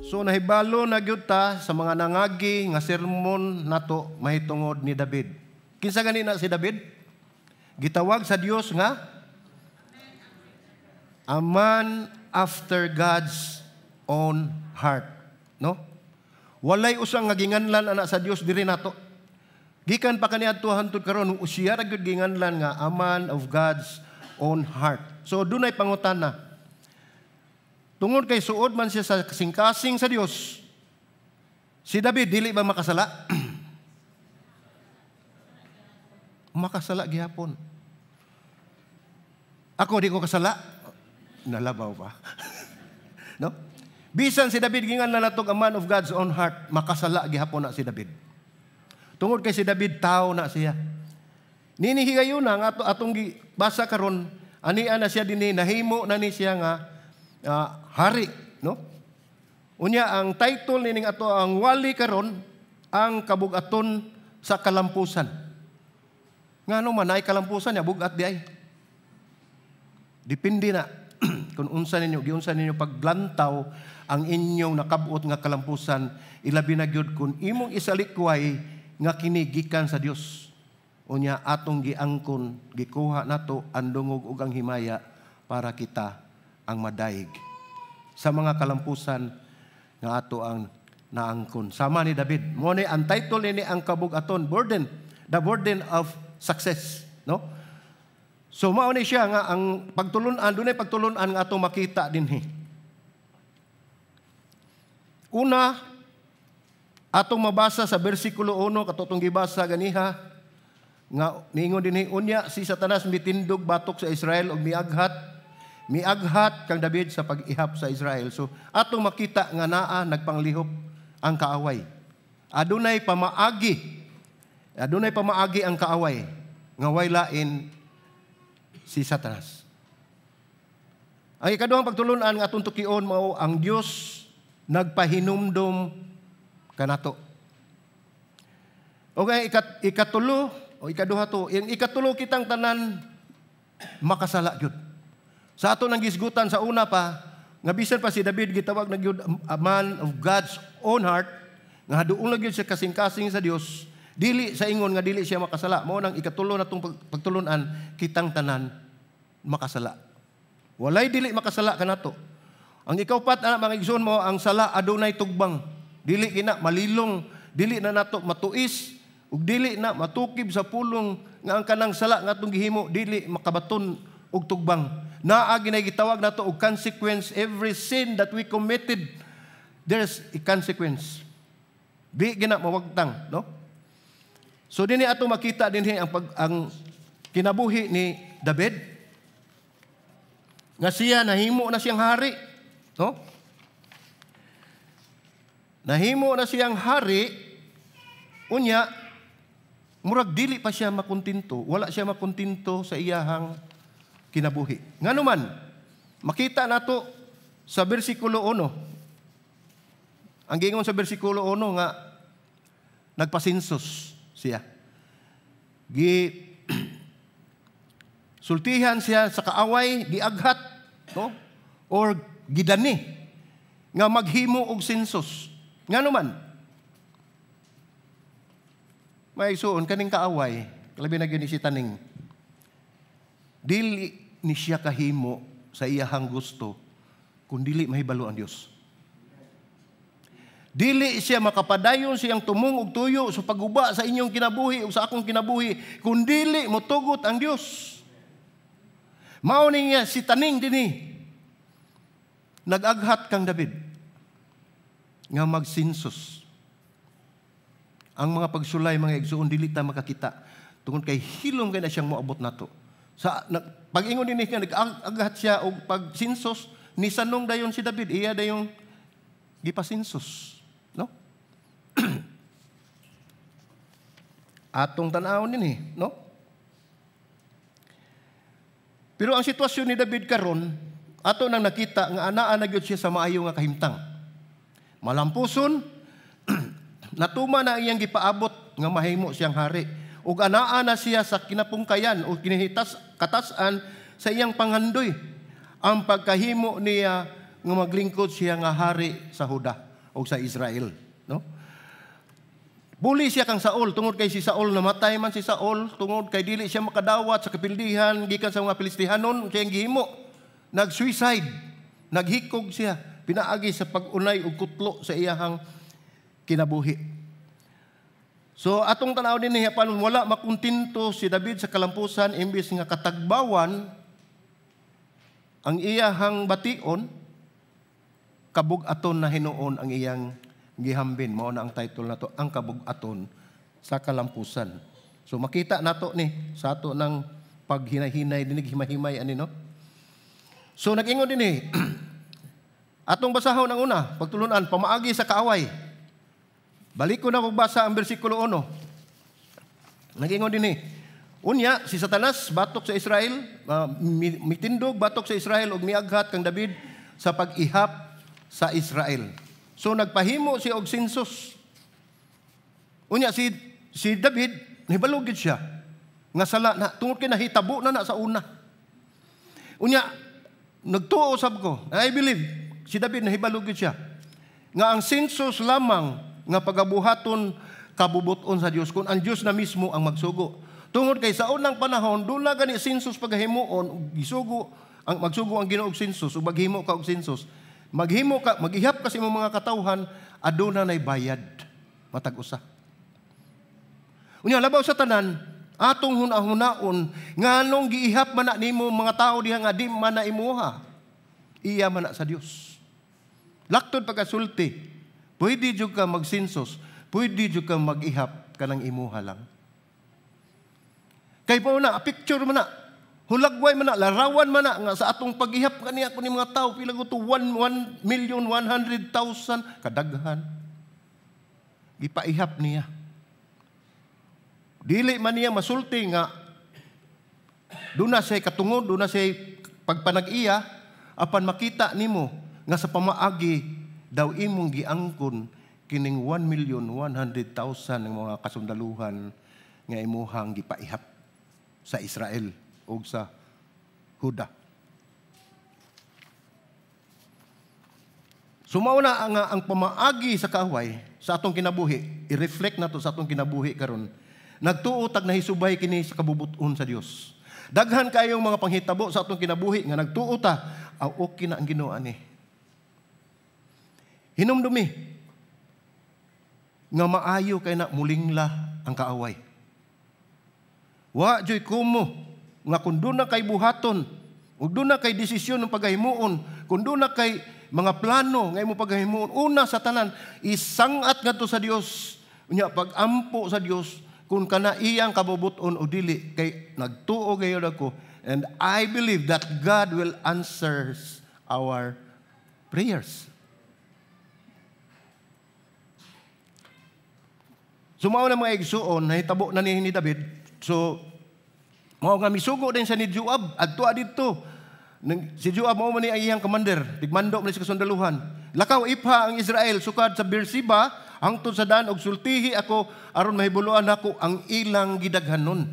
So nahibalo na gyud ta sa mga nangagi nga sermon nato mahitungod ni David. Kinsa gani na si David? Gitawag sa Dios nga a man after God's own heart, no? Walay usang nga ginganlan ana sa Dios diri nato. Gikan pa kaniadto hantod karon, siya ra gyud ginganlan nga a man of God's own heart. So dunay pangutana. Tungod kay suod man siya sa kasing-kasing sa Dios, si David dili ba makasala? Makasala gihapon. Ako di ko kasala. Nalabaw pa. No? Bisan si David gingan na natog a man of God's own heart, makasala gihapon na si David. Tungod kay si David tao na siya. Nini higayuna nga ato atong basa karon, ania na siya dinhi, nahimo na ni siya nga hari, no? Unya ang title nining ato ang wali karon, ang kabug-aton sa kalampusan. Ngano man ay kalampusan ya bug-at di ay? Depende na kung unsa ninyo giunsa ninyo paglantaw ang inyong nakabot nga kalampusan, ilabi na gyud kung imong isalikway nga kini gikan sa Dios. Unya atong giangkon, gikuha nato ang dungog ug ang himaya para kita ang madaig sa mga kalampusan nga ato ang naangkon. Sama ni David. Mo ni ang title nini, ang kabug-aton, burden, the burden of success, no? So mao ni siya nga ang pagtulunan, dunay pagtulunan nga ato makita dinhi. Una, atong mabasa sa bersikulo 1 katong gibasa ganiha nga niingon dinhi, "Unya si Satanas mitindog batok sa Israel ug miaghat kang David sa pag-ihap sa Israel." So atong makita nga naa nagpanglihop ang kaaway. Adunay pamaagi. Adunay pamaagi ang kaaway nga way lain si Satanas. Ang ikaduhang pagtulunan nga atong tukion mao ang Dios nagpahinumdom kanato. Okay, ikatulo o ikaduha to, yung ikatulo, kitang tanan makasala gyud. Sa ato nang gisgutan sa una pa, nga bisan pa si David gitawag na gyud a man of God's own heart, nga haduol na gyud siya kasing-kasing sa Dios, dili sa ingon nga dili siya makasala. Mao nang ikatulo natong pagtulunan, kitang tanan makasala. Walay dili makasala kanato. Ang ikaupat ana, mga igsoon, mo ang sala adunay tugbang. Dili kina malilong, dili na nato matuis ug dili na matukib sa pulong nga ang kanang sala nga atong gihimo dili makabaton og tugbang. Naa ginay gitawag nato og consequence. Every sin that we committed, there's a consequence. Di gina mawagtang, no? So dinhi ato makita dinhi ang kinabuhi ni David nga siya nahimo na siyang hari, no? Nahimo na siyang hari, unya murag dili pa siya makontento, wala siya makontento sa iyahang kinabuhi. Ngano man, makita nato sa bersikulo 1. Ang gingon sa bersikulo 1 nga nagpa-census siya. Gi sultihan siya sa kaaway, giaghat, no? Or gidani nga maghimo og census. Ngano man? Mga igsuon, kaning kaaway, labi na gyud ni si Taning, dili ni siya kahimo sa iyahang gusto kung dili mahibalo ang Dios. Dili siya makapadayon siyang tumong og tuyo sa pagguba sa inyong kinabuhi o sa akong kinabuhi kung dili motugot ang Dios. Mao ni niya si Taning dinhi nag-aghat kang David nga mag-census. Ang mga pagsulay, mga igsuon, dili ta makakita tungod kay hilom kay na siyang moabot nato. Sa pag-ingon dinhi nga nag-aghat siya og pag-census, ni sanong dayon si David, iya dayong gipa-census, no? Atong tan-awon dinhi, no? Pero ang sitwasyon ni David karon, ato nang nakita nga anaa na gyud siya sa maayo nga kahimtang. Malampuson, natuma na iyang gipaabot nga mahimo siyang hari. Ug anaa na siya sa kinapungkayan o kinihitas katasan sa iyang panghandoy. Ang pagkahimo niya nga maglingkod siya nga hari sa Huda. o sa Israel, no? Buli siya kang Saul tungod kay si Saul, namatay man si Saul tungod kay dili siya makadawat sa kapildihan gikan sa mga Filistihanon. Siya gihimo, nag-suicide, naghikog siya pinaagi sa pag-unay og kutlo sa iyahang kinabuhi. So atong tanaw din niya, paano wala makontento si David sa kalampusan, imbes nga katagbawan ang iyahang bation, kabug-aton na hinuon ang iyang gihambin. Mao na ang title nato, "Ang Kabug-aton sa Kalampusan." So makita nato ni sa ato ng paghinay-hinay dinig, himay-himay ani, no. So nag-ingon din eh, atong basahon ang una, pagtulunan, pamaagi sa kaaway. Balik ko na kung basa ang bersikulo 1. Nag-ingon din eh, unya, si Satanas, batok sa Israel, mitindog batok sa Israel ug miaghat kang David sa pag-ihap sa Israel. So nagpahimo siya og census. Unya si David nahibalo gid siya nga sala na tungod kay nahitabo na na sa una. Unya nagtuo sab ko, I believe si David nahibalo gid siya nga ang census lamang nga pagabuhaton kabubuton sa Dios kung ang Dios na mismo ang magsugo. Tungod kay sa unang panahon duna gani census pagahimuon, gisugo ang magsugo ang Ginoo og census ug maghimo ka og census. Maghimo ka, maghihap ka sa imong mga katawhan, aduna nay bayad matag usa. Unya labaw sa tanan, atong hunahunahon nganong giihap man na nimo mga tao diha nga di man na imuha. Iya man na sa Dios. Laktod pagkasulti, pwede jud ka mag-census, pwede jud ka mag-ihap kanang imuha lang. Kay pa na, picture man na, hulagway man na, larawan man na, nga sa atong pag-ihap kaniya ko ni mga tao, pila ko to, 1,100,000, kadaghan. Gipaihap niya. Dili man niya masulti nga doon na siya katungod, doon na siya pagpanag-iya, apan makita nimo nga sa pamaagi daw imong giangkon kining 1,100,000 ng mga kasundaluhan nga imuhang gipaihap sa Israel o sa Huda. Sumao na ang pamaagi sa kaaway sa atong kinabuhi, i-reflect na to sa atong kinabuhi karon. Nagtuo tag nahisubay kini sa kabubuton sa Dios. Daghan kayong mga panghitabo sa atong kinabuhi nga nagtuo ta, aw okay na ang Ginoo ani. Hinumdumi nga maayo kay na mulingla ang kaaway. Wa joy kumo nga kun doon na kay buhaton, ug doon na kay desisyon ng paghahimuon, kung doon na kay mga plano nga imong paghahimuon, una sa tanan isangat ngadto sa Dios. Unya pagampo sa Dios kung kana iyang kabubuton o dili, kay nagtuo gayud ako and I believe that God will answer our prayers. So mao na mga igsuon, nahitabo na ni David. So mao nga misugo din siya ni Joab adto didto. Si Joab mao man ni ang iyang commander, tigmando man sa kasundaluhan. Lakaw ipha ang Israel sukad sa Beersheba hangtod sa Dan og sultihi ako aron mahibuluan nako ang ilang gidaghanon.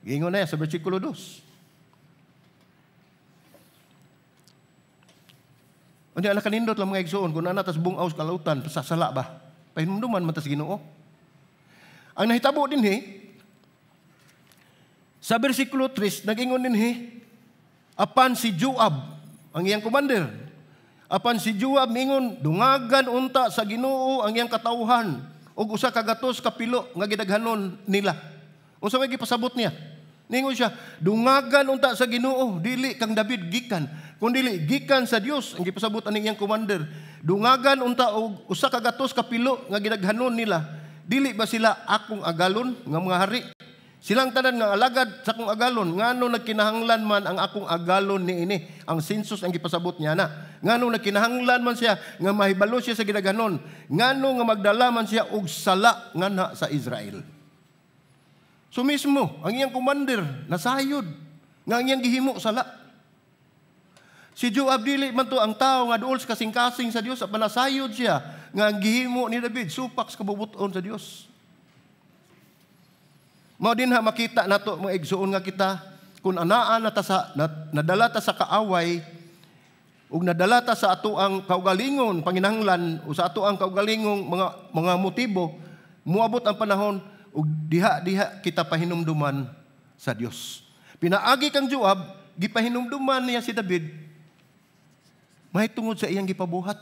Giingon na sa bersikulo 2. Unya nakanindot lang mga igsuon kun ana tas bungaw sa kalautan sasala ba? Pahinumduman man tas Ginoo. Ang nahitabo dinhi sa bersikulo 3, nag-ingon dinhi, apan si Joab, ang iyang commander, apan si Joab mingon, dungagan unta sa Ginoo ang iyang katawhan ug usa ka gatos kapilo nga gidaghanon nila. Unsa may gipasabot niya? Ningon siya, dungagan unta sa Ginoo, dili kang David gikan, kun dili gikan sa Dios ang gipasabot ani iyang commander. Dungagan unta og usa ka gatos kapilo nga gidaghanon nila. Dili ba sila akong agalon nga mga hari? Silang tanan nga alagad sa akong agalon, ngano nagkinahanglan man ang akong agalon niini? Ang census ang gipasabot niya na. Ngano nagkinahanglan man siya nga mahibalo siya sa gidaghanon? Ngano nga magdala man siya og sala nganha sa Israel? So mismo, ang iyang commander nasayod nga ang iyang gihimo sala. Si Joab dili man to ang tao nga duol sa kasing-kasing sa Dios, apan nasayod siya nga ang gihimo ni David supak sa kabubuton sa Dios. Mao din ha makita nato mga igsuon nga kita kung anaa na ta sa nadala ta sa kaaway Ug nadala ta sa ato ang kaugalingon panginahanglan o sa ato ang kaugalingong mga motibo, muabot ang panahon ug diha diha kita pahinumduman sa Dios. Pinaagi kang Joab, gipahinumduman niya si David mahitungod sa iyang gipabuhat.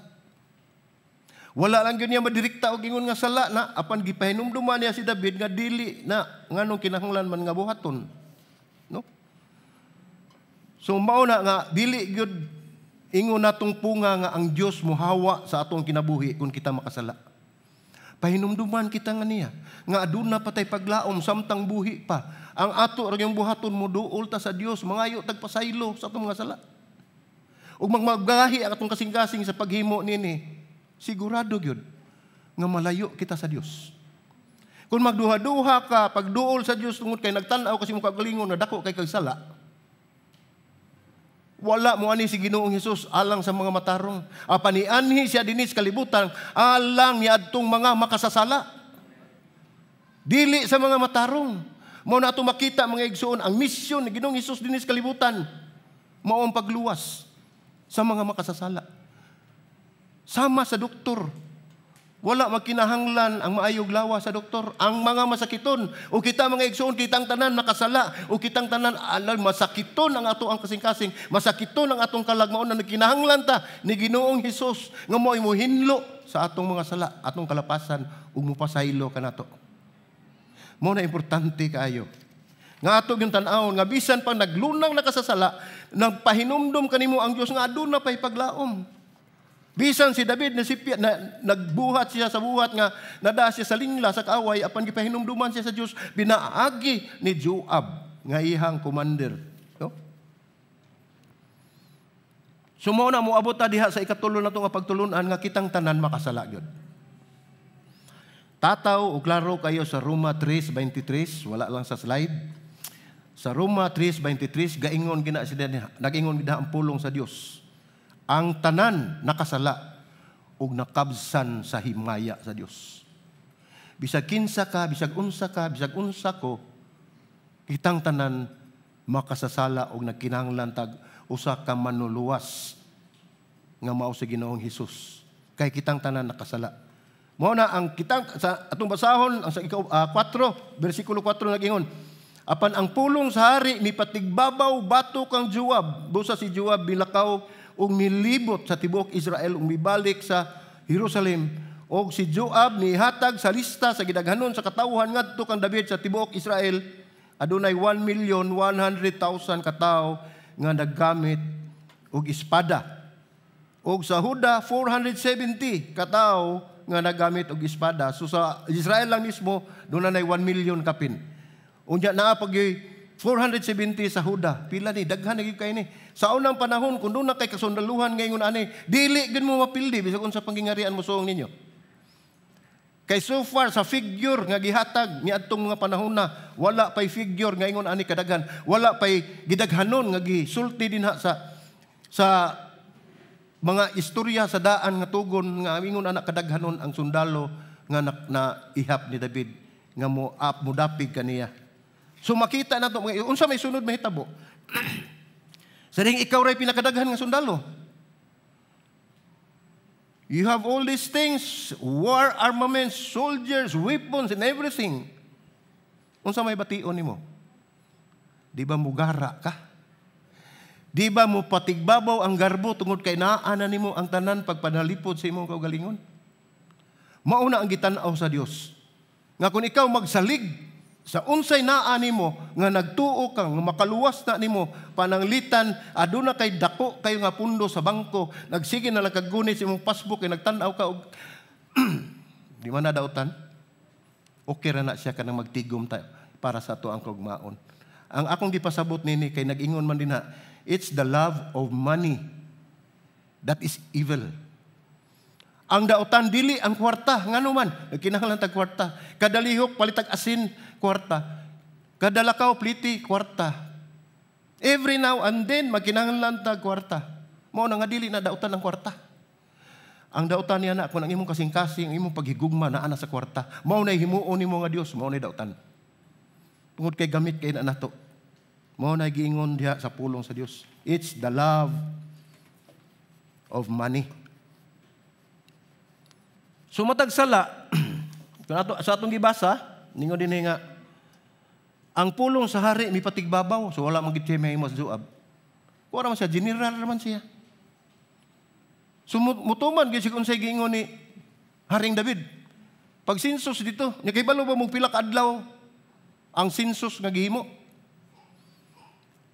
Wala lang gyud niya madirekta og ingon nga sala na, apan gipahinumduman niya si David nga dili na nganong kinahanglan man nga buhaton. No? So mao na nga dili gyud ingon natong punga nga ang Dios mohawa sa atong kinabuhi kung kita makasala. Pahinumduman kita nga niya nga aduna pa tay paglaom samtang buhi pa. Ang ato ra yung buhaton, moduol ta sa Dios, mangayo tag pasaylo sa atong mga sala. Ug magmagahi ang atong kasing-kasing sa paghimo nini, sigurado gyud nga malayo kita sa Dios. Kung magduha-duha ka pagduol sa Dios tungod kay nagtan-aw kasi mo kagalingon na dako kay kag sala, wala mo ani si Ginoong Hesus alang sa mga matarong. Apan nianhi siya dinhi sa kalibutan alang niadtong mga makasasala. Dili sa mga matarong. Mao na ato makita, mga igsoon, ang misyon ni Ginoong Hesus dinhi sa kalibutan mao ang pagluwas sa mga makasasala. Sama sa doktor. Wala magkinahanglan ang maayog lawa sa doktor. Ang mga masakiton, o kita, mga igsoon, kitang tanan makasala, o kitang tanan alal masakiton ang ato ang kasing-kasing, masakiton ang atong kalag, mao na nagkinahanglan ta ni Ginoong Hesus nga mo'y mohinlo sa atong mga sala, atong kalapasan ug mopasaylo kanato. Mao na importante kaayo nga ato yung tan-awon nga bisan pa naglunang nakasasala, nagpahinumdum kanimo ang Dios nga aduna pay paglaom. Bisan si David na sipya, na, nagbuhat siya sa buhat nga nada siya sa lingla sa kaaway, apan gipahinumduman siya sa Dios binaagi ni Joab nga iyang commander. No? So mao na moabot ta diha sa ikatulo nato nga pagtulunan nga kitang tanan makasala gyud. Tataw o klaro kayo sa Roma 3:23, wala lang sa slide. Sa Roma 3:23, gaingon gina sila, nagingon gina ang pulong sa Dios. Ang tanan nakasala ug nakabsan sa himaya sa Dios. Bisag kinsa ka, bisag unsa ka, bisag unsa ko, kitang tanan makasasala og nagkinahanglan tag usa ka manuluwas nga mao si Ginoong Hesus. Kay kitang tanan nakasala. Mao na ang kitang sa atong basahon ang sa ikaw 4 bersikulo 4, nagingon, "Apan ang pulong sa hari mipatigbabaw batok kang Joab. Busa si Joab bilakaw ug milibot sa tibuok Israel ug mibalik sa Jerusalem. Og si Joab nihatag sa lista sa gidaghanon sa katawhan ngadto kang David sa tibuok Israel. Adunay 1,100,000 katawo nga naggamit og espada. Og sa Huda, 470 katawo nga naggamit og espada." So sa Israel lang mismo dunay 1 million kapin. Unya naa pag 470 sa Huda. Pila ni? Daghan na gyud kay ni. Sa unang panahon, kung duna kay kasundaluhan ngayon ani, dili gyud mo mapildi bisag unsa panggingarian mo suong ninyo. Kay so far sa figure nga gihatag niadtong mga panahon na, wala pay figure nga ingon ani kadaghan, wala pay gidaghanon nga gisulti dinha sa mga istorya sa daan nga tugon nga ingon ana kadaghanon ang sundalo nga na ihap ni David nga mo up mo dapig kaniya. So makita nato mga unsa may sunod mahitabo. Sa ring ikaw ray pinakadaghan nga sundalo. You have all these things, war armaments, soldiers, weapons, and everything. Unsa may bation nimo? Di ba mugara ka? Di ba mo patigbabaw ang garbo tungod kay naa na nimo ang tanan pagpanalipod sa imong kaugalingon? Mauna ang gitan-aw sa Dios. Nga kung ikaw magsalig sa unsay naa nimo nga nagtuo ka nga makaluwas na nimo pananglitan aduna kay dako kayo nga pundo sa bangko, nagsige na lang kag gunit sa imong passbook kay nagtan-aw ka og di man na dautan, okay ra na siya kanang magtigom ta para sa ato ang kaugmaon. Ang akong gipasabot nini kay nag-ingon man dinha, it's the love of money that is evil. Ang dautan dili ang kwarta. Ngano man, nagkinahanglan tag kwarta. Kada lihok palitag asin, kwarta. Kada lakaw pliti, kwarta. Every now and then magkinahanglan tag kwarta. Mao na nga dili na dautan ang kwarta. Ang dautan niya na kung ang imong kasing-kasing, ang imong paghigugma naa na sa kwarta. Mao na himuon nimo nga Dios, mao na dautan. Tungod kay gamit kay na nato. Mao na giingon diha sa pulong sa Dios. It's the love of money. So matag sala, kung ato, sa atong gibasa, ningon din nga, ang pulong sa hari mipatigbabaw, so wala man gid siya mahimo sa Joab. Wala man siya, general naman siya. So mutuman gyud siya kung unsay giingon ni Haring David. Pag census dito, nya kahibalo ba mong pila ka adlaw ang census nga gihimo?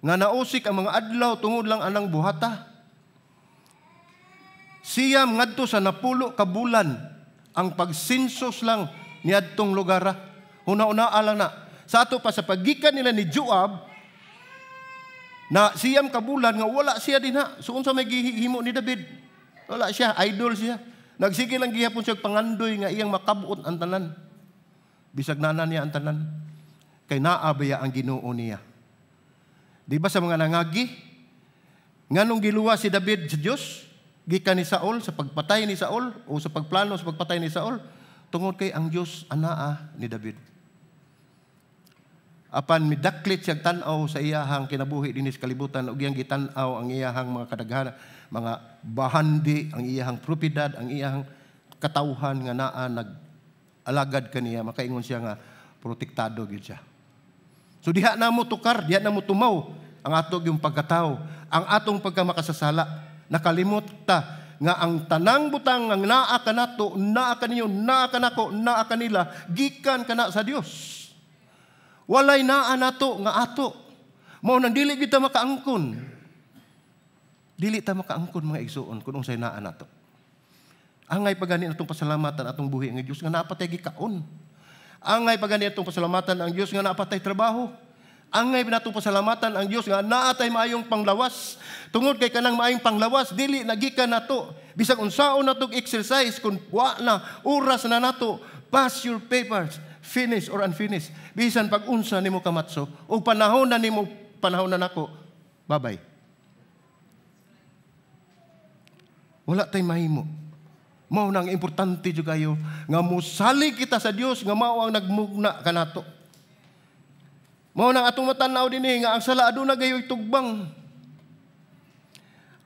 Nga nausik ang mga adlaw tungod lang anang buhata. Siyam ngadto sa 10 ka bulan ang pag-census lang niadtong lugar. Huna-una lang na. Sa ato pa sa paggikan nila ni Joab na 9 ka bulan nga wala siya dinha. So unsa may gihimo ni David? Wala siya, idol siya. Nagsige lang gihapon siya pangandoy nga iyang makabot ang tanan. Bisag nana niya ang tanan. Kay naa baya ang Ginoo niya. Di ba sa mga nangagi? Nganong giluwas si David sa Dios? Gikan ni Saul sa pagpatay ni Saul o sa pagplano sa pagpatay ni Saul, tungod kay ang Dios anaa ni David. Apan midaklit siyang tan-aw sa iyahang kinabuhi dinhi sa kalibutan ug iyang gitan-aw ang iyahang mga kadaghanan, mga bahandi, ang iyahang propiedad, ang iyahang katawhan nga naa nag-alagad kaniya, makaingon siya nga protektado gyud siya. So diha na mo tukar, diha na mo tumaw ang ato yung pagkatao, ang atong pagkamakasasala. Nakalimot ta nga ang tanang butang ang naa kanato, naa kaninyo, naa kanako, naa kanila, gikan kana sa Dios. Walay naa nato nga ato. Mao nang dili kita makaangkon. Dili ta makaangkon mga igsuon kung unsay naa nato. Angay pagani atong pasalamatan atong buhi nga Dios nga naa patay gikaon. Angay pagani atong pasalamatan ang Dios nga naa patay trabaho. Angay natong pasalamatan ang Dios nga naa tay maayong panglawas. Tungod kay kanang maayong panglawas dili nagikan nato. Bisag unsaon natong exercise kun wa na oras na nato, pass your papers, finish or unfinished. Bisan pag unsa nimo kamatso og panahon na nimo, panahon na nako, babay. Wala tay mahimo. Mao nang importante jud kayo nga mosalig kita sa Dios nga mao ang nagmugna kanato. Mao nang atong matan-aw dinhi nga ang sala aduna gayoy tugbang.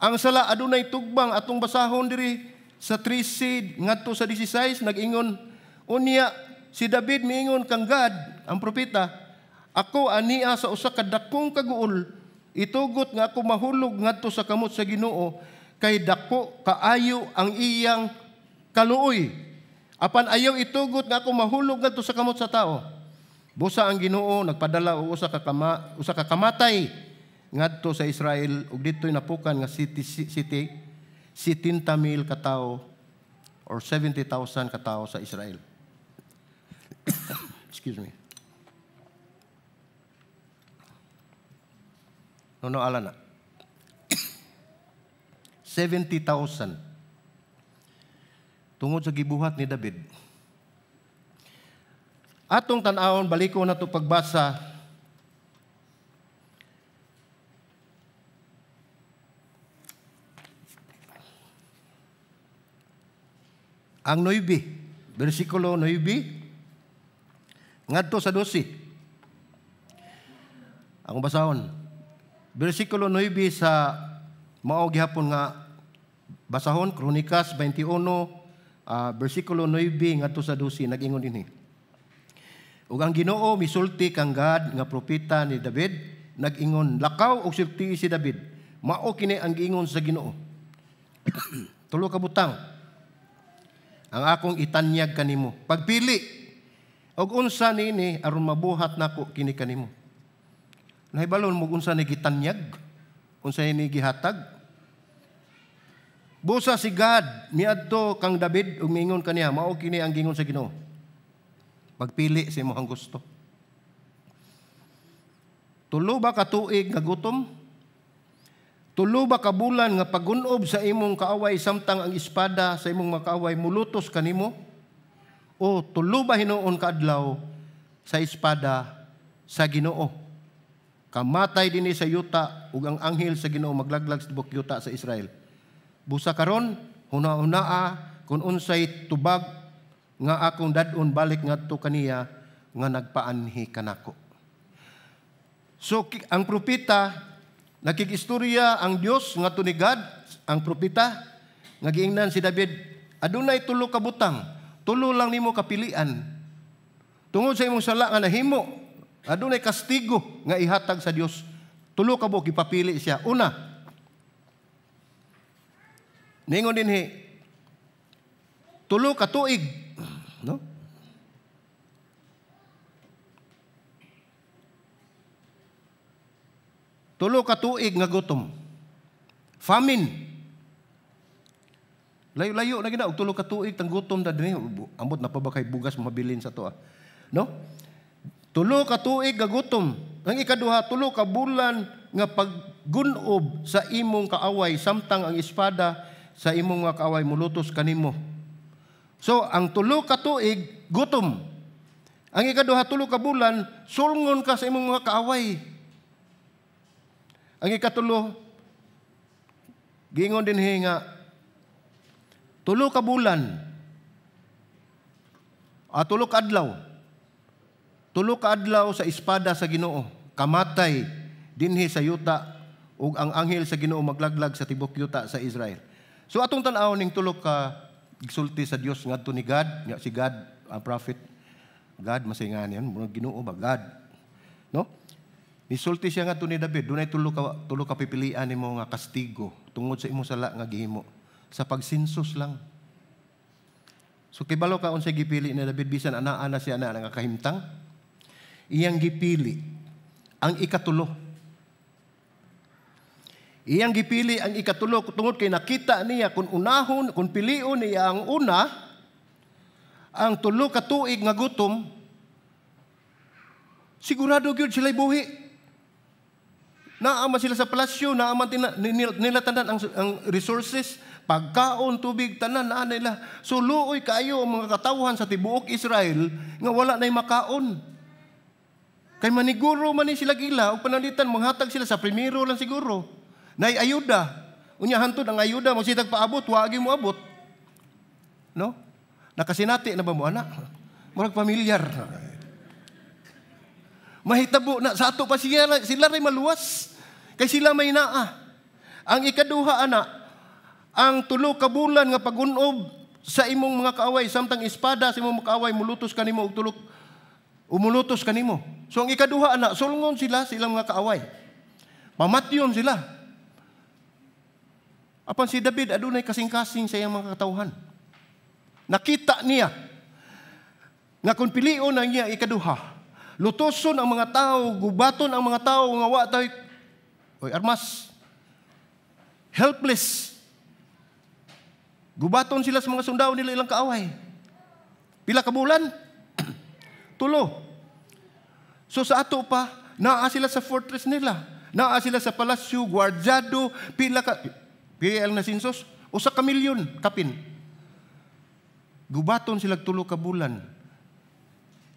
Ang sala adunay tugbang atong basahon diri sa 13 ngadto sa 16 nag-ingon unya si David miingon kang Gad ang propeta, ako ania sa usa ka dakong kaguol, itugot nga ako mahulog ngadto sa kamot sa Ginoo kay dako kaayo ang iyang kaluoy. Apan ayaw itugot nga ako mahulog ngadto sa kamot sa tao. Busa ang Ginoo nagpadala og usa ka kamatay ngadto sa Israel ug didtoy napukan nga city 70,000 ka tawo or 70,000 ka tawo sa Israel. Excuse me. No, ala na. 70,000. Tungod sa gibuhat ni David. Atong tan-awon, baliko na ito pagbasa. Ang 9, versikulo 9, ngadto sa 12. Ang basahon. Versikulo 9 sa mao gihapon nga basahon, Kronikas 21, versikulo 9 ngadto sa 12, nag-ingon dinhi. Ug ang Ginoo misulti kang Gad nga propeta ni David, nag-ingon, lakaw og sulti si David. Mao kini ang giingon sa Ginoo. Tulo ka butang ang akong itanyag kanimo. Pagpili og unsa niini aron mabuhat nako kini kanimo. Nahibalon mo unsa ni gitanyag, unsa ni gihatag. Busa si Gad miadto kang David ug miingon kaniya, mao kini ang giingon sa Ginoo. Pagpili sa imong gusto. Tulo ba ka tuig nga gutom? Tulo ba ka bulan nga pagunob sa imong kaaway samtang ang espada sa imong makaaway mulutos kanimo? O tulo ba hinuon ka adlaw sa espada sa Ginoo? Kamatay dinhi sa yuta ug ang anghel sa Ginoo maglaglag sa tibuok yuta sa Israel. Busa karon huna-hunaa kun unsay tubag nga akong dad-on balik ngadto kaniya nga nagpaanhi kanako. So ang propeta, nakikistorya ang Dios ngadto ni Gad, ang propeta Nga giingnan si David, adunay tulo ka butang, tulo lang nimo kapilian. Tungod sa imong sala nga nahimo, adunay kastigo nga ihatag sa Dios. Tulo ka buok ipapili siya. Una, ningon dinhi, tulo ka tuig, no? Tulo ka tuig nga gutom. Famine. Layo-layo na gina og tulo ka tuig tang gutom na dinhi. Ambot na pa ba kay bugas mabilin sa to, ah? No? Tulo ka tuig nga gutom. Ang ikaduha, tulo ka bulan nga paggunob sa imong kaaway samtang ang espada sa imong nga kaaway mulutos kanimo. So ang tulo ka tuig gutom. Ang ikaduha, tulo ka bulan sulngon ka sa imong mga kaaway. Ang ikatulo, giingon dinhi nga tulo ka bulan, tulo ka adlaw. Tulo ka adlaw sa espada sa Ginoo, kamatay dinhi sa yuta ug ang anghel sa Ginoo maglaglag sa tibok yuta sa Israel. So atong tan-awon ning tulo ka gisulti sa Dios ngadto ni God, nga si God ang prophet. God masingan yan, Ginoo ba God? No? Nisulti siya ngadto ni David, dunay tulo ka pipilian nimo nga kastigo tungod sa imong sala nga gihimo sa pagsinsos lang. So kibalo ka unsay gipili ni David bisan anaa na siya na nga kahimtang. Iyang gipili ang ikatulo. Iyang gipili ang ikatulo tungod kay nakita niya kung unahon, kung pilion niya ang una, ang tulo ka tuig nga gutom, sigurado gyud sila'y buhi. Naama sila sa palasyo, naama nila tanan ang resources, pagkaon, tubig, tanan naa nila. So luoy kaayo ang mga katawhan sa tibuok Israel nga wala nay makaon. Kay maniguro man ni sila gila, og pananglitan manghatag sila sa primero lang siguro. Nay ayuda. Unya hantod ang ayuda mo sitag paabot, wa gyud mo abot. No? Nakasinati na ba mo ana? Murag pamilyar. Mahitabo na sa ato pa siya, sila ray maluwas. Kay sila may naa. Ang ikaduha ana, ang tulo ka bulan nga pagunob sa imong mga kaaway samtang espada sa imong mga kaaway mulutos kanimo og tulok umulutos kanimo. So ang ikaduha ana, sulngon sila sa ilang mga kaaway. Pamatyon sila. Apan si David adunay kasing-kasing sa iyang mga katawhan. Nakita niya nga kung pilion ang iya ikaduha, lutoson ang mga tao, gubaton ang mga tao nga wa tay oy armas. Helpless. Gubaton sila sa mga sundao nila ilang kaaway. Pila ka bulan? Tulo. So sa ato pa, naa sila sa fortress nila. Naa sila sa palasyo, gwardyado, pila ka PL na sinsos, usa ka milyon kapin. Gubaton sila tulo ka bulan.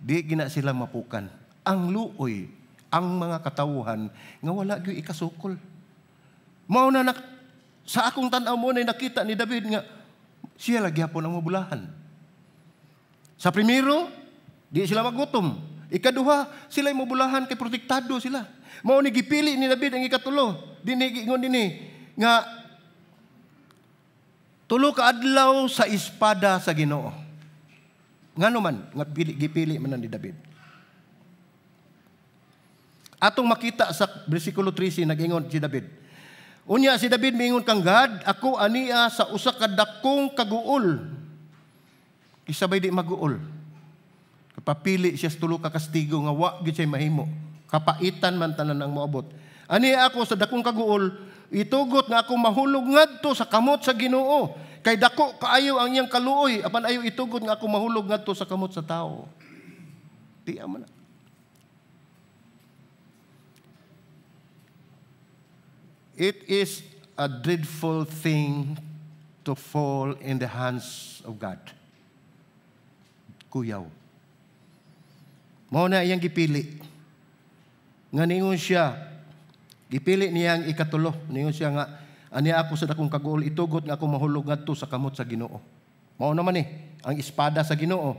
Di gina sila mapukan. Ang luoy, ang mga katawhan nga wala gyud ikasukol. Mao na sa akong tan-aw mo na nakita ni David nga siya lagi hapon ang mabulahan. Sa primero, di sila magutom. Ikaduha, sila mabulahan kay protektado sila. Mao ni gipili ni David ang ikatulo. Dinhi giingon dinhi nga tulo ka adlaw sa espada sa Ginoo. Ngano man nga gipili man ni David. Atong makita sa bersikulo 13 nag-ingon si David. Unya si David miingon kang God, ako ania sa usa ka dakong kaguol. Kisabay di maguol. Kapapili siya sa tulo ka kastigo nga wa gyud siya mahimo. Kapaitan man tanan ang moabot. Ania ako sa dakong kaguol, itugot nga ako mahulog ngadto sa kamot sa Ginoo. Kay dako kaayo ang iyang kaluoy, apan ayo itugot nga ako mahulog ngadto sa kamot sa tao. Di man na. It is a dreadful thing to fall in the hands of God. Kuyaw. Mao na iyang gipili. Nga ningon siya, gipili niya ang ikatulo. Ningon siya nga, ani ako sa dakong kaguol, itugot nga ako mahulog ngadto sa kamot sa Ginoo. Mao naman ang espada sa Ginoo.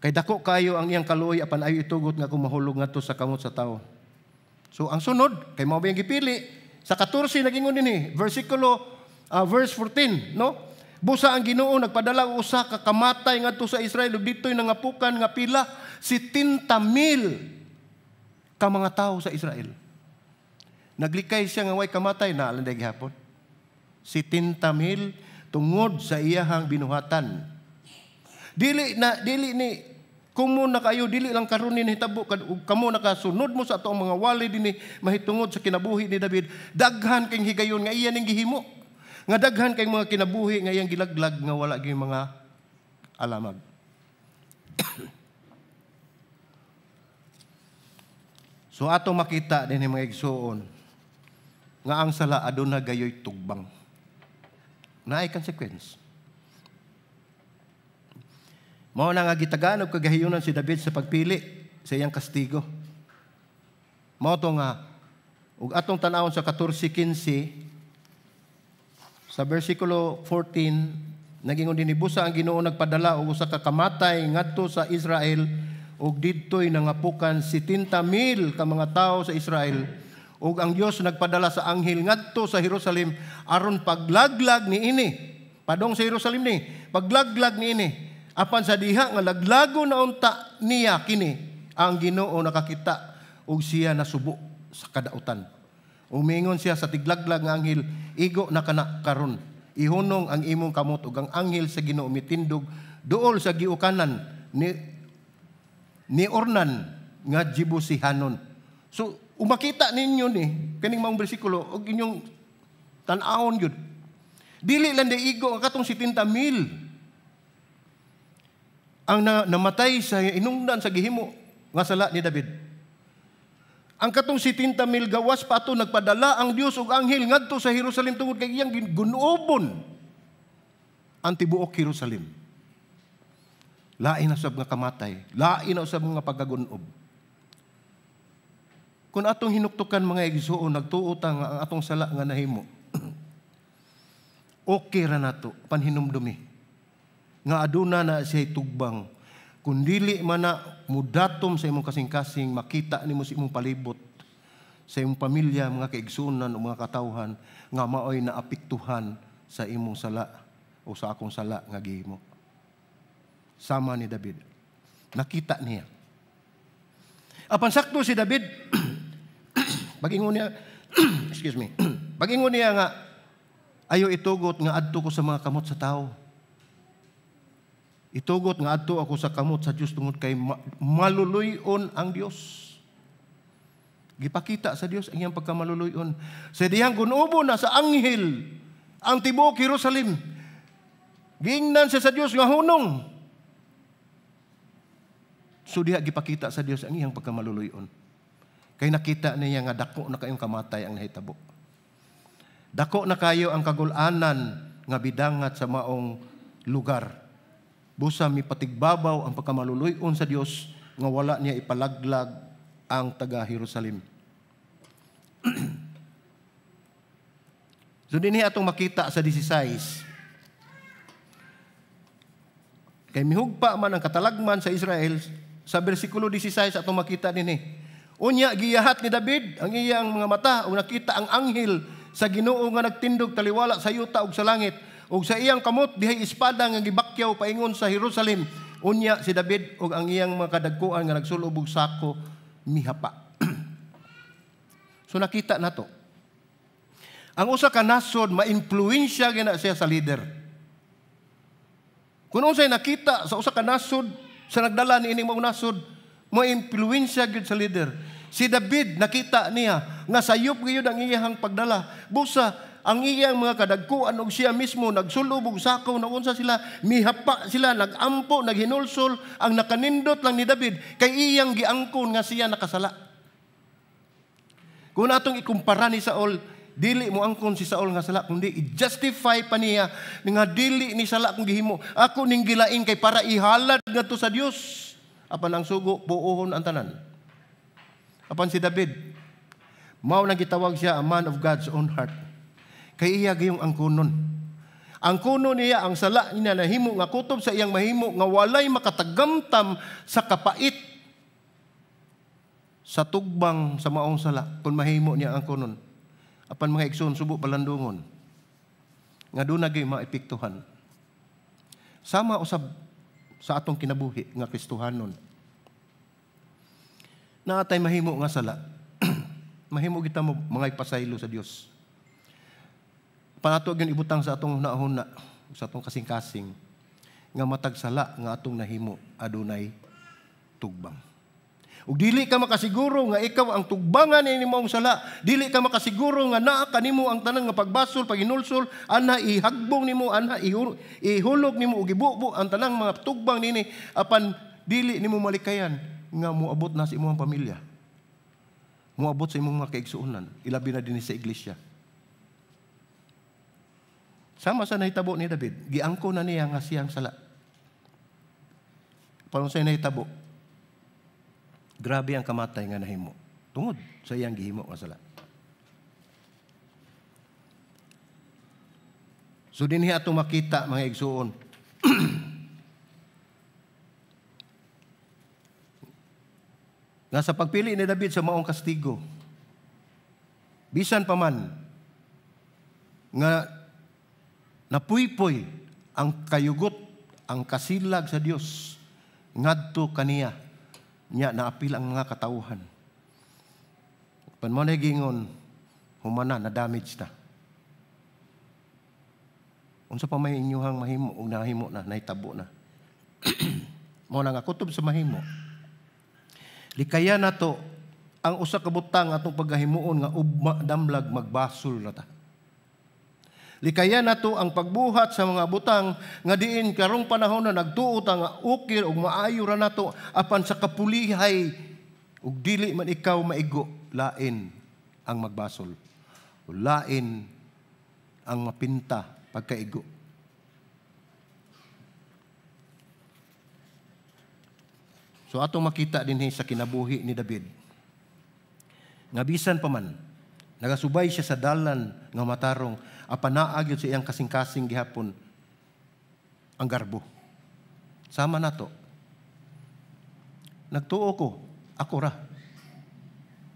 Kay dako kayo ang iyang kaluoy, apan ayo itugot nga ako mahulog ngadto sa kamot sa tawo. So ang sunod, kay mao ba iyang gipili, sa 14 nagingon dinhi, versikulo Verse 14, no? Busa ang Ginoo nagpadala og usa ka kamatay ngadto sa Israel ug didto'y nangapukan nga pila 70,000 ka mga tawo sa Israel. Naglikay siya nga way kamatay na alang gihapon. 70,000 tungod sa iyahang binuhatan. Dili na dili ni kumo na kayo, dili lang karon ni nahitabo kamo nakasunod mo sa atong mga wali dinhi mahitungod sa kinabuhi ni David. Daghan kay higayon nga iya ning gihimo. Nga daghan kay mga kinabuhi nga iyang gilaglag nga wala gyud mga alamag. So ato makita dinhi, mga igsuon, nga ang sala aduna gayoy tugbang. Naay consequence. Mao na nga gitagaan og kagahiyunan si David sa pagpili sa iyang kastigo. Mao to nga ug atong tan-awon sa 14:15, sa versikulo 14, nagingon dinhi, busa ang Ginoo nagpadala og usa ka kamatay ngadto sa Israel ug didto'y nangapukan 70,000 ka mga tawo sa Israel, ug ang Dios nagpadala sa anghel ngadto sa Jerusalem aron paglaglag niini. Padong sa Jerusalem ni, paglaglag niini. Apan sa diha nga laglago na unta niya kini, ang Ginoo nakakita ug siya nasubo sa kadautan. Umingon siya sa tiglaglag nga anghel, "Igo na kana karon. Ihunong ang imong kamot," ug ang anghel sa Ginoo mitindog duol sa giukanan ni Ornan nga Jebusihanon. So umakita ninyo ni kaning maong bersikulo ug inyong tan-awon gyud. Dili lang di igo ang katong 70,000 ang namatay sa inungdan sa gihimo nga sala ni David. Ang katong 70,000 gawas pa ato nagpadala ang Dios og anghel ngadto sa Jerusalem tungod kay iyang gunobon ang tibuok Jerusalem. Lain na usab nga kamatay, lain na usab nga pagkagunob. Kung atong hinuktukan, mga igsuon, nagtuo ta nga ang atong sala nga nahimo, okay ra nato panhinumdumi nga aduna na siya tugbang. Kung dili man na mudatom sa imong kasing-kasing, makita nimo sa imong palibot, sa imong pamilya, mga kaigsunan o mga katawhan nga maoy naapektuhan sa imong sala o sa akong sala nga gihimo. Sama ni David. Nakita niya. Apan sakto si David, bagingon niya, excuse me, bagingon niya nga, "Ayo itugot nga adto ko sa mga kamot sa tao. Itugot nga adto ako sa kamot sa Dios tungod kay maluluy-on ang Dios." Gipakita sa Dios ang iyang pagkamaluluy-on. Sa dihang gunubo na sa anghel ang tibuok Jerusalem, giingnan siya sa Dios nga hunong. So diha gipakita sa Dios ang iyang pagkamaluluy-on. Kay nakita niya nga dako na kayong kamatay ang nahitabo. Dako na kayo ang kagulanan nga bidangat sa maong lugar. Busa mipatigbabaw ang pagkamaluluy-on sa Dios nga wala niya ipalaglag ang taga Jerusalem. So dinhi atong makita sa 16. Kay mihugpa man ang katalagman sa Israel, sa bersikulo 16 atong makita dinhi. Unya giyahat ni David ang iyang mga mata ug nakita ang anghel sa Ginoo nga nagtindog taliwala sa yuta ug sa langit, ug sa iyang kamot dihay espada nga gibakyaw paingon sa Jerusalem. Unya si David ug ang iyang mga kadagkuan nga nagsulob og sako mihapa. So nakita nato. Ang usa ka nasod maimpluwensya gina siya sa leader. Kung unsay nakita sa usa ka nasod sa nagdala ni ining maong nasod, maimpluwensya gyud sa leader. Si David nakita niya nga sayop gyud ang iyang pagdala. Busa ang iyang mga kadagkuan og siya mismo nagsulob og sakaw, naunsa sila, mihapa sila, nagampo, naghinulsol. Ang nakanindot lang ni David kay iyang giangkon nga siya nakasala. Kung atong ikumpara ni Saul, dili mo angkon si Saul nga sala, kundi i-justify pa niya nga dili ni sala kung gihimo. Ako ning gilain kay para ihalad ngadto sa Dios. Apan ang sugo buohon ang tanan. Apan si David, mao nang gitawag siya a man of God's own heart. Kay iya gayong angkonon. Ang kuno niya ang sala niya nahimo nga kutob sa iyang mahimo nga walay makatagamtam sa kapait sa tugbang sa maong sala kung mahimo niya ang kunon. Apan, mga igsoon, subo palandungon. Nga doon na maepektuhan. Sama usab sa atong kinabuhi nga Kristohanon. Naa tay mahimo nga sala. Mahimo kita mo mga ipasaylo sa Dios. Panato gyud ibutang sa atong hunahuna, sa atong kasing-kasing nga matag sala nga atong nahimo adunay tugbang. Ug dili ka makasiguro nga ikaw ang tugbangan ni imong sala. Dili ka makasiguro nga naa kanimo ang tanan nga pagbasol, paghinulsol, ana ihagbong nimo, ana ihulog nimo ug ibubo ang tanang mga tugbang nini apan dili nimo malikayan nga moabot na sa imong pamilya. Moabot sa imong mga kaigsuonan, ilabi na dinhi sa iglesia. Sama sa nahitabo ni David, giangko na niya nga siyang sala. Paano sa nahitabo? Grabe ang kamatay nga nahimo tungod sa iyang gihimo nga sala. So dinhi atong makita mga igsuon. Nga sa pagpili ni David sa maong kastigo, bisan pa man nga napuypoy ang kayugot, ang kasilag sa Dios ngadto kaniya, nya naapil ang mga katawhan. Pan mo na gingon, humana na damage na. Unsa pa may inyuhang mahimo ug nahimo na, nahitabo na. Mao na nga kutob sa mahimo. Likaya nato ang usa ka butang atong pagkahimuon nga ugma damlag magbasol na ta. Likaya nato ang pagbuhat sa mga butang nga diin karong panahon na nagtuo ta nga ukir ug maayo ra nato apan sa kapulihay ug dili man ikaw maigo, lain ang magbasol. Lain ang mapinta pagkaigo. So atong makita dinhi sa kinabuhi ni David nga bisan pa man nagasubay siya sa dalan nga matarong, apan naa gyud sa iyang kasing-kasing gihapon ang garbo. Sama nato. Nagtuo ko, ako ra.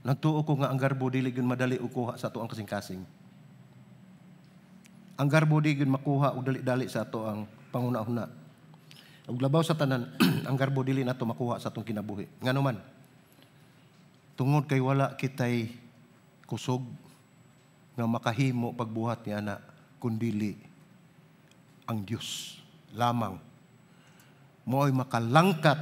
Nagtuo ko nga ang garbo dili gyud madali ukuha sa ato ang kasing-kasing. Ang garbo di gyud makuha og dali-dali sa ato ang panguna-una. Ug labaw sa tanan, ang garbo dili nato makuha sa atong kinabuhi. Ngano man? Tungod kay wala kitay kusog nga makahimo pagbuhat ni ana kundili ang Dios lamang. Mo'y makalangkat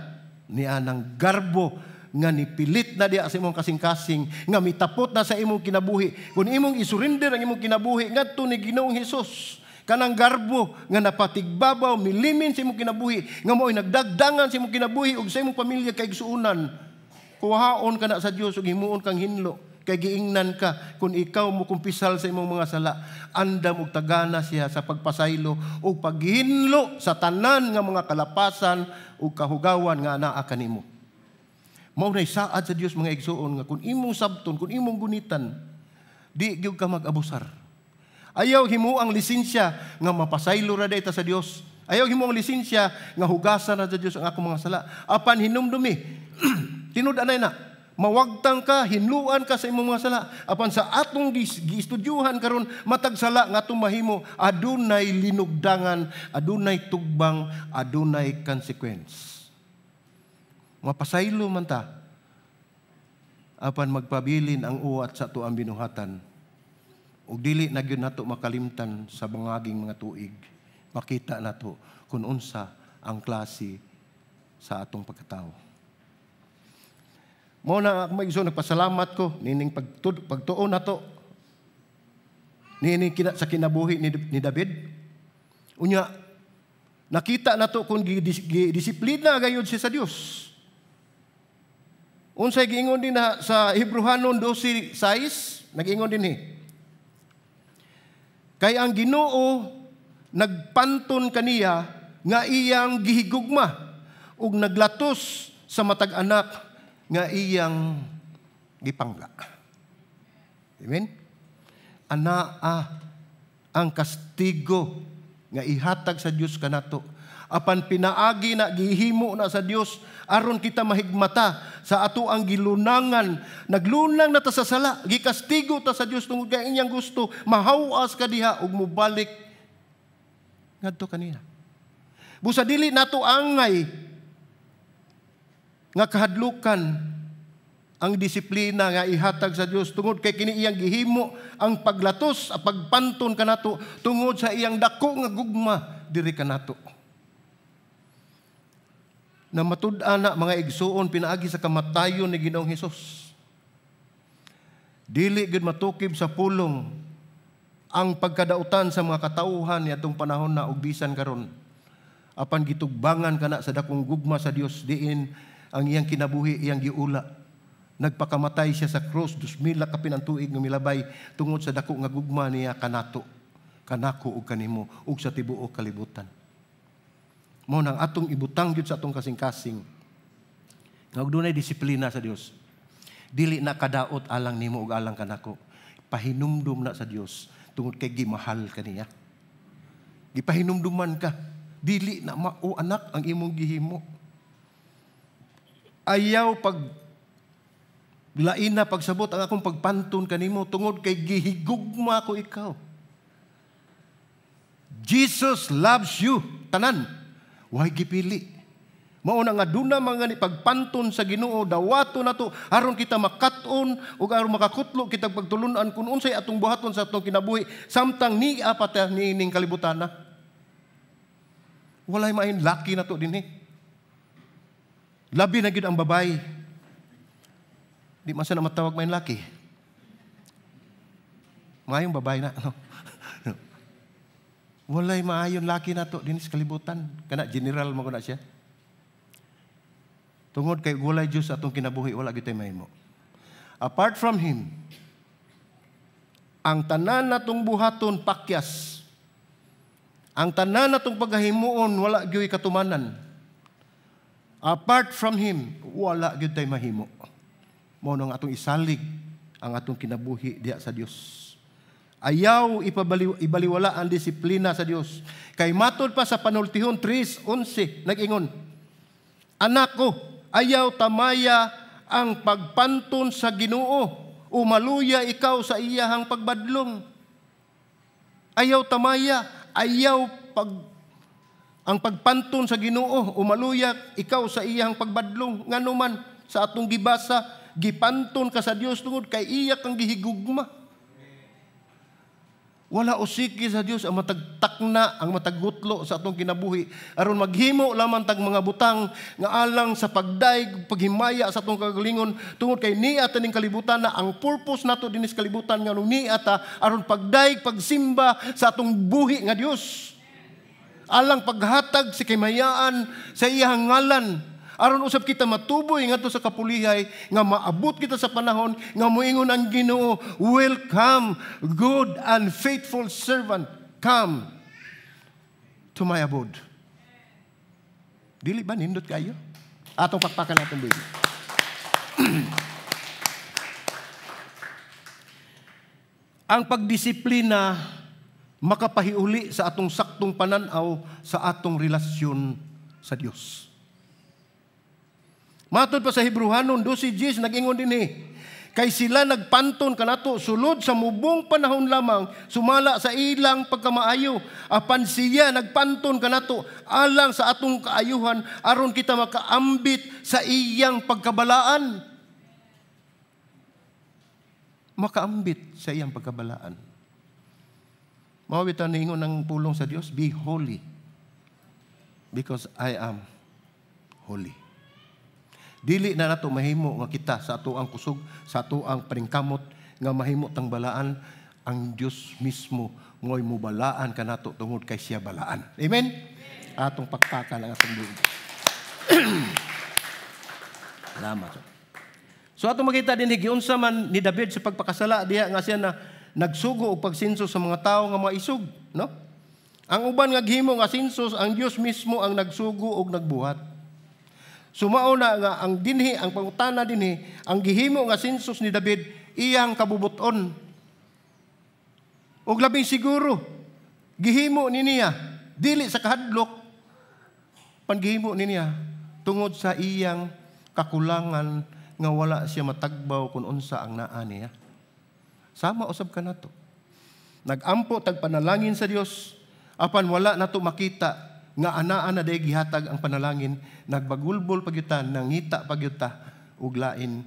ni anang garbo nga nipilit na diya sa imong kasing-kasing, nga mitapot na sa imong kinabuhi. Kung imong isurrender ang imong kinabuhi ngadto ni Ginoong Hesus, kanang garbo nga napatigbabaw milimin sa imong kinabuhi, nga mo'y nagdagdangan sa imong kinabuhi ug sa imong pamilya kay igsuonan, kuhaon ka na sa Dios ug himuon kang hinlo. Kay giingnan ka kung ikaw mo kumpisal sa imong mga sala, andam og tagana siya sa pagpasaylo ug paghinlo sa tanan nga mga kalapasan ug kahugawan nga anaa kanimo. Mao nay saad sa Dios mga igsuon nga kung imong sabton, kung imong gunitan, di gyud ka mag-abusar. Ayaw himo ang lisensya nga mapasaylo ra day ta sa Dios. Ayaw himo ang lisensya nga hugasan na sa Dios ang akong mga sala. Apan hinumdumi, tinud-anay na, mawagtang ka, hinluan ka sa imong mga sala. Apan sa atong giistudyuhan karon, matag sala nga atong mahimo, adunay linugdangan, adunay tugbang, adunay consequence. Mapasaylo man ta, apan magpabilin ang uwat sa ato ang binuhatan. Ug dili na gyud nato makalimtan sa mangaging mga tuig. Makita nato kung unsa ang klase sa atong pagkatao. Mao na ako mag-iso, nagpasalamat ko nining pagtuon nato nining sa kinabuhi ni David. Unya nakita nato kung gidisiplina gayud siya sa Dios. Unsay giingon din na sa Hebreohanon 12:6, nag-ingon dinhi. Kay ang Ginoo nagpanton kaniya nga iyang gihigugma ug naglatos sa matag anak nga iyang gipangga. Amen? Anaa ang kastigo nga ihatag sa Dios kanato. Apan pinaagi na gihimo na sa Dios aron kita mahigmata sa ato ang gilunangan. Naglunang na ta sa sala, gikastigo ta sa Dios tungod kay inyang gusto, mahawas ka diha ug mobalik Ngadto kaniya. Busa dili nato angay nga kahadlukan ang disiplina nga ihatag sa Dios tungod kay kini iyang gihimo ang paglatos, ang pagpanton kanato tungod sa iyang dako nga gugma diri kanato. Na matud-an na, mga igsuon, pinaagi sa kamatayon ni Ginoong Hesus. Dili gyud matukib sa pulong ang pagkadautan sa mga katawhan niadtong panahon na ug bisan karon. Apan gitugbangan kana sa dakong gugma sa Dios diin ang iyang kinabuhi iyang giula. Nagpakamatay siya sa krus 2000 kapin ang tuig nga milabay tungod sa dako nga gugma niya kanato, kanako ug kanimo ug sa tibuok kalibutan. Mao nang atong ibutang gyud sa atong kasing-kasing nga og dunay disiplina sa Dios. Dili na kadaot alang nimo ug alang kanako. Pahinumdum na sa Dios tungod kay gimahal kaniya. Gipahinumduman ka, dili na mao, anak, ang imong gihimo. Ayaw pag lain na pagsabot ang akong pagpanton kanimo tungod kay gihigugma ko ikaw. Jesus loves you tanan. Way gipili. Mao na nga duna mga ni pagpanton sa Ginoo, dawato nato aron kita makat-on ug aron makakutlo kita pagtulun-an kung unsay atong buhaton sa atong kinabuhi samtang niya pa ta niining kalibutan na. Walay maayong laki nato dinhi. Labi na gyud ang babae. Di man na matawag maayong laki. Maayong babae na. No? Walay maayon laki nato dinhi sa kalibutan. Kana general mo na siya. Tungod kay walay Dios atong kinabuhi, wala gyud mahimo. Apart from Him, ang tanan natong buhaton pakyas. Ang tanan natong paghahimuon wala gyud katumanan. Apart from Him, wala gyud tay mahimo. Mao nang atong isalig ang atong kinabuhi diha sa Dios. Ayaw ibaliwala ang disiplina sa Dios. Kay matod pa sa Panultihon 3:11 nag-ingon, "Anak ko, ayaw tamaya ang pagpanton sa Ginoo, umaluya ikaw sa iyahang pagbadlong." Ayaw tamaya, ayaw ang pagpanton sa Ginoo, umaluya ikaw sa iyahang pagbadlong. Ngano man sa atong gibasa, gipanton ka sa Dios tungod kay iya kang gihigugma. Wala usiki sa Dios ang matagtakna, ang matagutlo sa atong kinabuhi aron maghimo lamang tag mga butang nga alang sa pagdaig, paghimaya sa atong kagalingon tungod kay niya ta ning kalibutan na ang purpose nato dinhi sa kalibutan nga niya ta aron pagdaig, pagsimba sa atong buhi nga Dios. Alang paghatag sa kimayaan sa iyang ngalan aron usab kita matuboy ngadto sa kapulihay nga maabot kita sa panahon nga moingon ang Ginoo, "Welcome, good and faithful servant, come to my abode." Dili ba nindot kayo? Atong pakpakan atong baby. Ang pagdisiplina makapahiuli sa atong saktong pananaw sa atong relasyon sa Dios. Matod pa sa Hebrewanon 12:10 nag-ingon dinhi, kay sila nagpanton kanato sulod sa mubong panahon lamang sumala sa ilang pagkamaayo, apan siya nagpanton kanato alang sa atong kaayuhan aron kita makaambit sa iyang pagkabalaan. Makaambit sa iyang pagkabalaan. Mao bitaw niingon ang pulong sa Dios, "Be holy because I am holy." Dili na nato mahimo nga kita sa ato ang kusog, sa ato ang paningkamot nga mahimo tang balaan. Ang Dios mismo ngoy mubalaan kanato tungod kay siya balaan. Amen? Atong pakpakan ang atong buhi. Salamat. So atong makita din giunsa man ni David sa pagpakasala diha nga siya na nagsugo og pagsinso sa mga tawo nga mga isog, no? Ang uban nga gihimo nga census, ang Dios mismo ang nagsugo og nagbuhat. Sumao na nga ang dinhi, ang pangutana dinhi, ang gihimo nga census ni David iyang kabubuton. Og labing siguro gihimo ni niya dili sa kahadlok, pan gihimo ni niya tungod sa iyang kakulangan nga wala siya matagbaw kung unsa ang naa niya. Sama usab kanato. Nagampo tag panalangin sa Dios Apan wala nato makita nga anaa na day gihatag ang panalangin, nagbagulbol pagyuta, nangita pagyuta og lain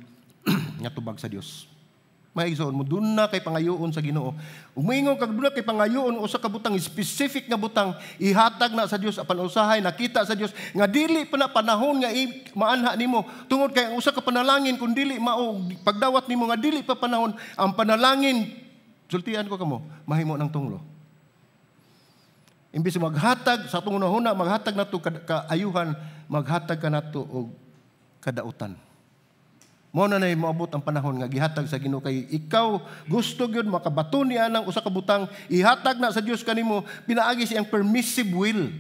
nga tubag sa Dios. Mga igsoon mo, dun na kay pangayoon sa Ginoo. Umingon kag dun na kay pangayoon usa ka butang, specific nga butang, ihatag na sa Dios apan usahay nakita sa Dios nga dili pa na panahon nga maanha nimo, tungod kay ang usa ka panalangin kun dili mao pagdawat nimo nga dili pa panahon ang panalangin, sultian ko kamo, mahimo ng tunglo. Imbis maghatag sa atong hunahuna, maghatag nato kaayuhan, maghatag ka nato og kadautan. Mao na nay moabot ang panahon nga gihatag sa Ginoo kay ikaw gusto gyud makabato niya ng usa ka butang, ihatag na sa Dios kanimo pinaagi siyang permissive will.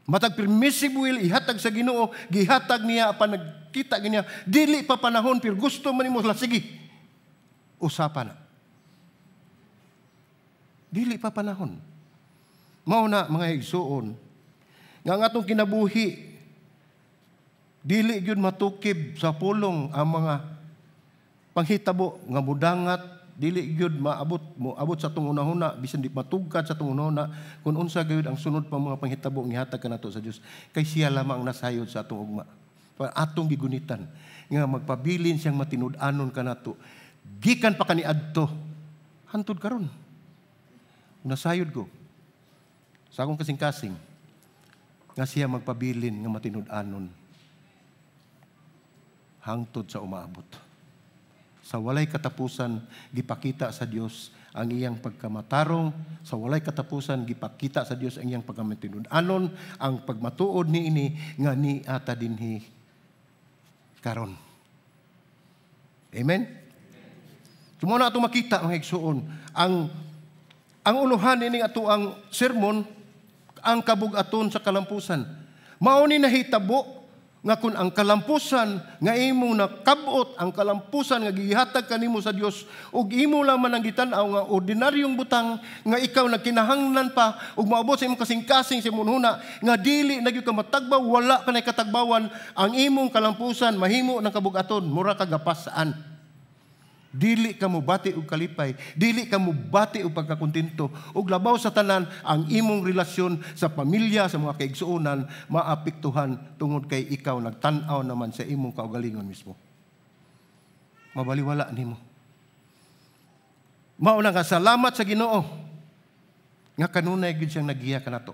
Matag permissive will ihatag sa Ginoo, gihatag niya apan nagkita niya dili pa panahon pero gusto man nimo, sige. Usapan na. Dili pa panahon. Mao na mga igsuon nga ang atong kinabuhi dili gyud matukib sa pulong ang mga panghitabo nga mudangat, dili gyud maabot moabot sa atong hunahuna, bisan di matugkad sa atong hunahuna kung unsa gyud ang sunod pa mga panghitabo nga gihatag kanato sa Dios, kay siya lamang ang nasayod sa atong ugma. Para atong gigunitan nga magpabilin siyang matinud-anon kanato gikan pa kaniadto hantod karon. Nasayod ko sa akong kasing-kasing nga siya magpabilin nga matinud-anon hangtod sa umaabot. Sa walay katapusan, gipakita sa Dios ang iyang pagkamatarong. Sa walay katapusan, gipakita sa Dios ang iyang pagkamatinud-anon, ang pagmatuod niini nga niata dinhi karon. Amen? So, mao na ato makita mga igsuon, ang uluhan nining ato ang sermon, ang kabug-aton sa kalampusan. Mao ni nahitabo nga kun ang kalampusan nga imong nakabot, ang kalampusan nga gihatag kanimo sa Dios ug imo lamang ang gitan-aw nga ordinaryong butang nga ikaw nagkinahanglan pa ug moabot sa imong kasing-kasing sa imong huna nga dili na gyud ka matagbaw, wala ka nay katagbawan, ang imong kalampusan mahimo ng kabug-aton, mura ka gapasaan. Dili ka mobati og kalipay, dili ka mobati og pagkakontento, ug labaw sa tanan ang imong relasyon sa pamilya, sa mga kaigsuonan maapektuhan tungod kay ikaw nagtan-aw naman sa imong kaugalingon mismo. Mabaliwala nimo. Mao na nga salamat sa Ginoo nga kanunay gyud siyang nagiya kanato.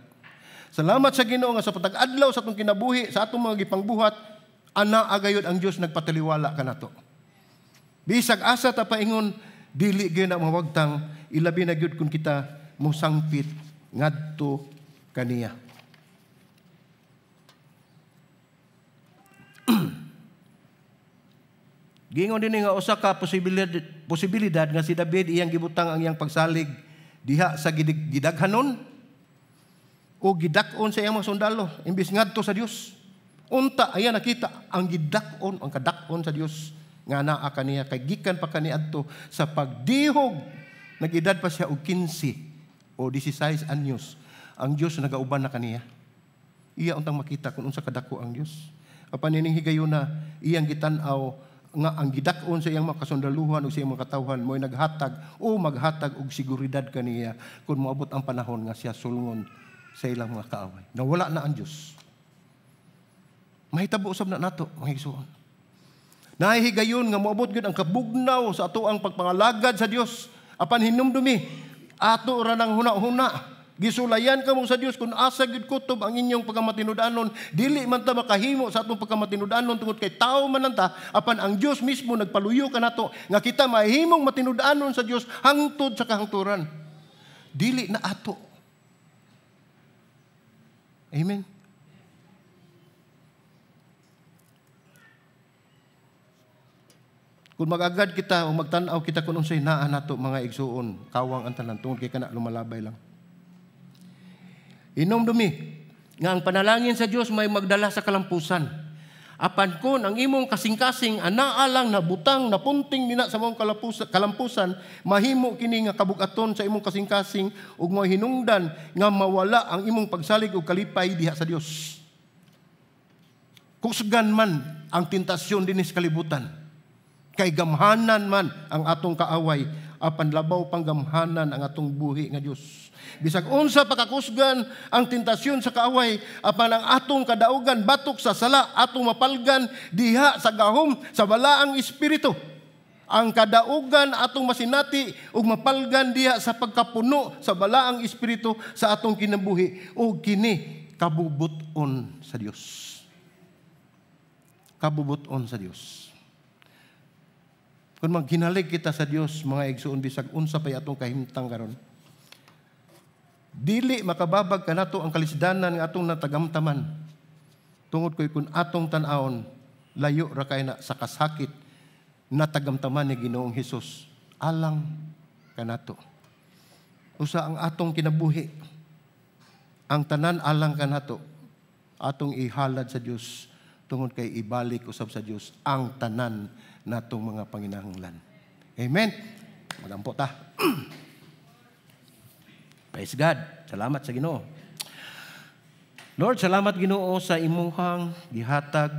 Salamat sa Ginoo nga sa patag-adlaw sa atong kinabuhi, sa atong mga gipangbuhat, anaa gayud ang Dios nagpataliwala kanato. Bisag asa ta paingon, dili gyud na mawagtang, ilabi na gyud kun kita mosangpit ngadto kaniya. Giingon dinhi nga usa ka posibilidad nga si David iyang gibutang ang iyang pagsalig diha sa gidaghanon o gidak-on sa iyang mga sundalo imbis ngadto sa Dios. Unta ayan nakita ang gidak-on, ang kadak-on sa Dios nga naa kaniya kay gikan pa kaniadto sa pagdihog. Nag-edad pa siya og 15 o 16 anyos. Ang Dios nagauban na kaniya. Iya untang makita kung unsa kadako ang Dios. Apan nining higayuna iyang gitan-aw nga ang gidak-on sa iyang mga kasundaluhan o sa iyang mga katawhan mo'y naghatag o maghatag og seguridad kaniya kung moabot ang panahon nga siya sulngon sa ilang mga kaaway. Nawala na ang Dios. Mahitabo usab na nato mga igsoon. Nahihigayon nga moabot gyud ang kabugnaw sa ato ang pagpangalagad sa Dios. Apan hinumdumi, ato ra nang huna-huna. Gisulayan kamo sa Dios kung asa gyud kutob ang inyong pagkamatinud-anon. Dili man ta makahimo sa atong pagkamatinud-anon tungod kay tao man ta, apan ang Dios mismo nagpaluyo kanato nga kita mahimong matinud-anon sa Dios hangtod sa kahangturan. Dili na ato. Amen. Kung mag-agad kita o magtan-aw kita kung unsay naa nato mga igsuon, kawang ang tanan tungod kay kana lumalabay lang. Inomdumi nga ang panalangin sa Dios may magdala sa kalampusan. Apan kun ang imong kasing-kasing anaa lang na butang na punting nina sa imong kalampusan, mahimo kini nga kabug-aton sa imong kasing-kasing ug mahinungdan nga mawala ang imong pagsalig og kalipay diha sa Dios. Kusgan man ang tentasyon dinhi sa kalibutan, kay gamhanan man ang atong kaaway, apan labaw pang gamhanan ang atong buhi nga Dios. Bisag unsa pa kakusgan ang tentasyon sa kaaway, apan ang atong kadaugan batok sa sala atong mapalgan diha sa gahom sa Balaang Espiritu. Ang kadaugan atong masinati ug mapalgan diha sa pagkapuno sa Balaang Espiritu sa atong kinabuhi, ug kini kabubut-on sa Dios. Kabubut-on sa Dios. Kung maghinalig kita sa Dios, mga igsuon, bisag unsa pay atong kahimtang karon, dili makababag kanato ang kalisdanan nga atong natagamtaman. Tungod kay kung atong tan-awon, layo ra kay na sa kasakit natagamtaman ni Ginoong Hesus alang kanato. Usa ang atong kinabuhi, ang tanan alang kanato, atong ihalad sa Dios tungod kay ibalik usab sa Dios ang tanan natong mga panginahanglan. Amen. Magampo ta. Praise God. Salamat sa Ginoo. Lord, salamat, Ginoo, sa imuhang gihatag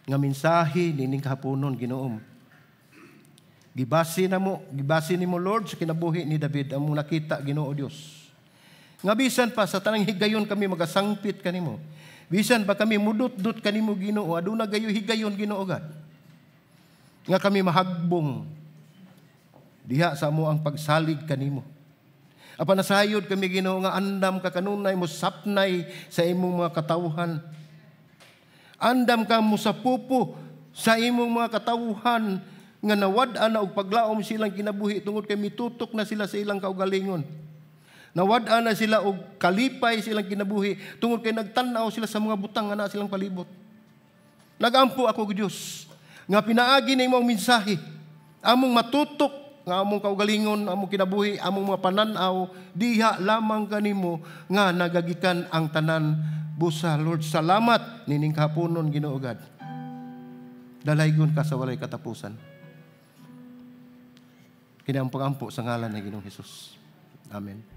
nga mensahe nining kahaponon, Ginoo. Gibase na mo, gibase nimo, Lord, sa kinabuhi ni David among nakita, Ginoo Dios. Nga bisan pa sa tanang higayon kami magasangpit kanimo. Bisan pa kami mudut-dut kanimo, Ginoo, aduna gayo higayon, Ginoo God, nga kami mahagbong diha sa among pagsalig kanimo. Apan nasayod kami, Ginoo, nga andam ka kanunay mo sapnay sa imong mga katawhan. Andam ka mo sapupo sa imong mga katawhan nga nawad-an na og paglaom silang kinabuhi tungod kay mitutok na sila sa ilang kaugalingon. Nawad-an na sila og kalipay silang kinabuhi tungod kay nagtan-aw sila sa mga butang nga naa silang palibot. Nagampo ako, Dios, nga pinaagi na imong mensahe, among matutok nga among kaugalingon, among kinabuhi, among mga pananaw diha lamang kanimo nga nagagikan ang tanan busa. Lord, salamat nining kahaponon, Ginoo God. Dalaygon ka sa walay katapusan. Kini ang pagampo sa ngalan ni Ginoong Hesus. Amen.